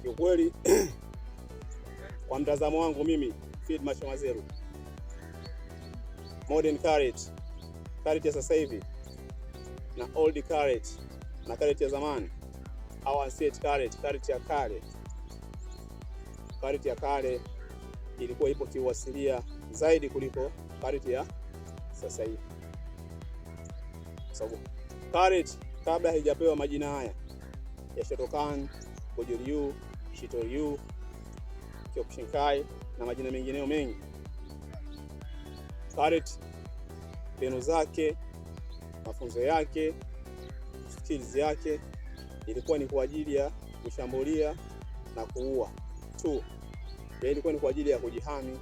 Kiukweli kwa mtazamo wangu mimi Field Marshal Mazeru, modern karate, karate ya sasa hivi na old karate na karate ya zamani au ancient karate, karate ya kale, karate ya kale ilikuwa ipo kiuasilia zaidi kuliko karate ya sasa hivi, kwa sababu karate kabla haijapewa majina haya ya Shotokan, Goju-ryu, Shito-ryu, Kyokushinkai na majina mengineyo mengi, karate mbinu zake, mafunzo yake, skills yake ilikuwa ni kwa ajili ya kushambulia na kuua tu, ilikuwa ni kwa ajili ya kujihami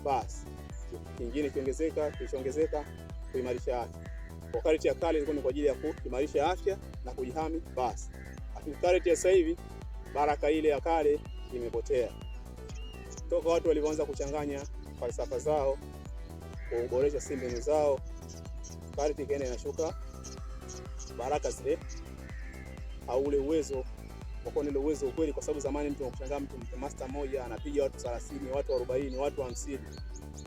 basi. Kingine kiongezeka, kilichoongezeka kuimarisha afya. Kwa karate ya kale ilikuwa ni kwa ajili ya kuimarisha afya na kujihami basi, lakini karate ya sasa hivi baraka ile ya kale imepotea toka watu walivyoanza kuchanganya falsafa zao, kuboresha si mbinu zao, karate ikaenda inashuka baraka zile au ule uwezo kwa kuwa ile uwezo ukweli, kwa sababu zamani mtu anakushangaa mtu master mmoja anapiga watu 30, watu 40, watu 50.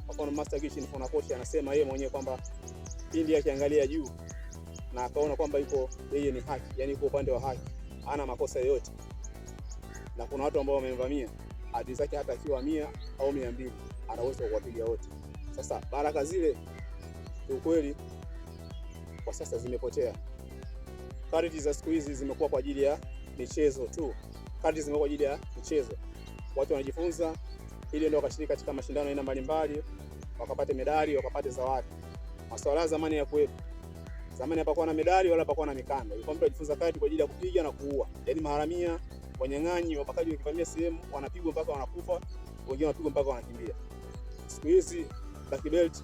Kwa mfano Master Gichin Funakoshi anasema yeye mwenyewe kwamba pindi akiangalia juu na akaona kwamba yuko yeye ni haki, yani yuko upande wa haki, hana makosa yoyote, na kuna watu ambao wamemvamia, adui zake hata akiwa 100 au 200 ana uwezo wa kuwapiga wote. Sasa baraka zile kiukweli kwa sasa zimepotea. Karate za siku hizi zimekuwa kwa ajili ya michezo tu. Karate zimekuwa kwa ajili ya michezo, watu wanajifunza ili ndio wakashiriki katika mashindano aina mbalimbali, wakapate medali, wakapate zawadi. Masuala ya zamani ya kuwepo zamani, hapakuwa na medali wala hapakuwa na mikanda. Ilikuwa mtu ajifunza karate kwa ajili ya kupiga na kuua, yaani maharamia, wanyang'anyi, wabakaji wakivamia sehemu wanapigwa mpaka wanakufa, wengine wanapigwa mpaka wanakimbia. Siku hizi black belt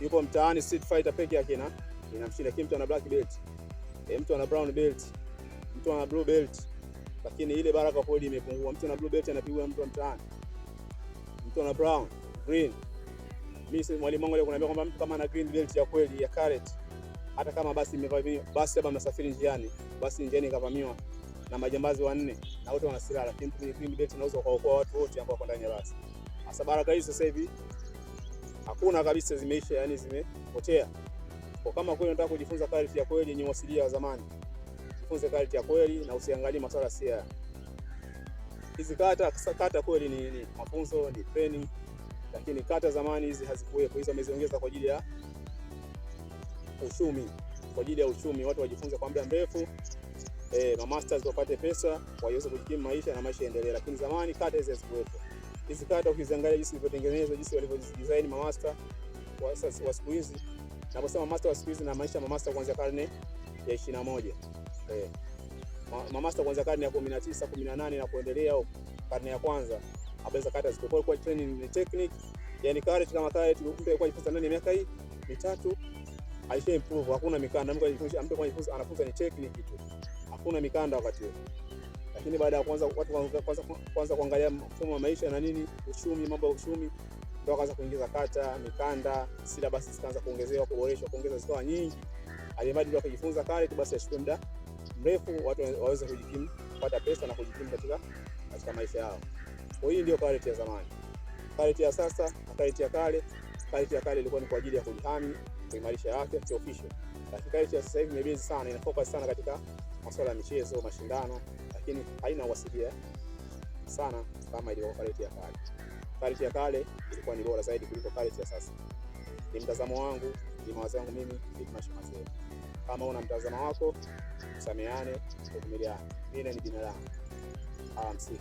yupo mtaani, street fighter peke yake na inamshinda, lakini mtu ana black belt, mtu ana brown belt, mtu ana blue belt, lakini ile baraka kweli imepungua. Mtu ana blue belt anapigwa na mtu wa mtaani, mtu ana brown, green. Mimi si mwalimu wangu alikuwa kwamba mtu kama ana green belt ya kweli ya karate, hata kama basi imevamiwa, basi labda mnasafiri njiani, basi njiani ikavamiwa na majambazi wanne na wote wana silaha, lakini mtu mwenye green belt anaweza kuwaokoa watu wote ambao wako ndani ya basi. Sasa baraka hizi sasa hivi hakuna kabisa, zimeisha, yani zimepotea. Kwa kama kweli unataka kujifunza karate ya kweli yenye uasilia wa zamani, jifunze karate ya kweli na usiangalie masuala ya hizi kata. Kata kweli ni mafunzo, ni training, lakini kata zamani hizi hazikuwepo. Hizo wameziongeza kwa ajili ya uchumi, kwa ajili ya uchumi, watu wajifunze kwa muda mrefu, mamasters wapate pesa waweze kujikimu maisha na maisha yaendelee. Lakini zamani kata hizi hazikuwepo. Hizi kata ukiziangalia jinsi zilivyotengenezwa, jinsi walivyodesign mamaster wa siku hizi, naposema master wa siku hizi na maisha mamaster kuanzia karne ya 21. Mamasta kuanzia karne ya 19, 18 na kuendelea, karne ya kwanza habari za kata zilikuwa kwa training ni technique, yani karate kama karate mtu alikuwa anajifunza ndani ya miaka hii mitatu aisha improve, hakuna mikanda. Mtu anajifunza, mtu anajifunza, anafunza ni technique tu, hakuna mikanda wakati huo. Lakini baada ya kuanza watu kwanza kuangalia mfumo wa maisha na nini, uchumi, mambo ya uchumi, ndio wakaanza kuingiza kata, mikanda, syllabus zikaanza kuongezewa, kuboreshwa, kuongeza zikawa nyingi. Alimradi ndio akajifunza karate, basi achukue muda mrefu watu waweze kujikimu, kupata pesa na kujikimu katika maisha yao. Kwa hiyo ndio karate ya zamani. Karate ya sasa na karate ya kale. Karate ya kale ilikuwa ni kwa ajili ya kujihami, kuimarisha afya kiofficial. Lakini karate ya sasa hivi imebase sana, ina focus sana katika masuala ya michezo, mashindano, lakini haina uasilia sana kama ilivyo karate ya kale. Karate ya kale ilikuwa ni bora zaidi kuliko karate ya sasa. Ni mtazamo wangu, ni mawazo yangu mimi, Field Marshal Mazeru. Kama una mtazamo wako, tusameane, tuvumiliane. Mimi ni binadamu. Alamsiki.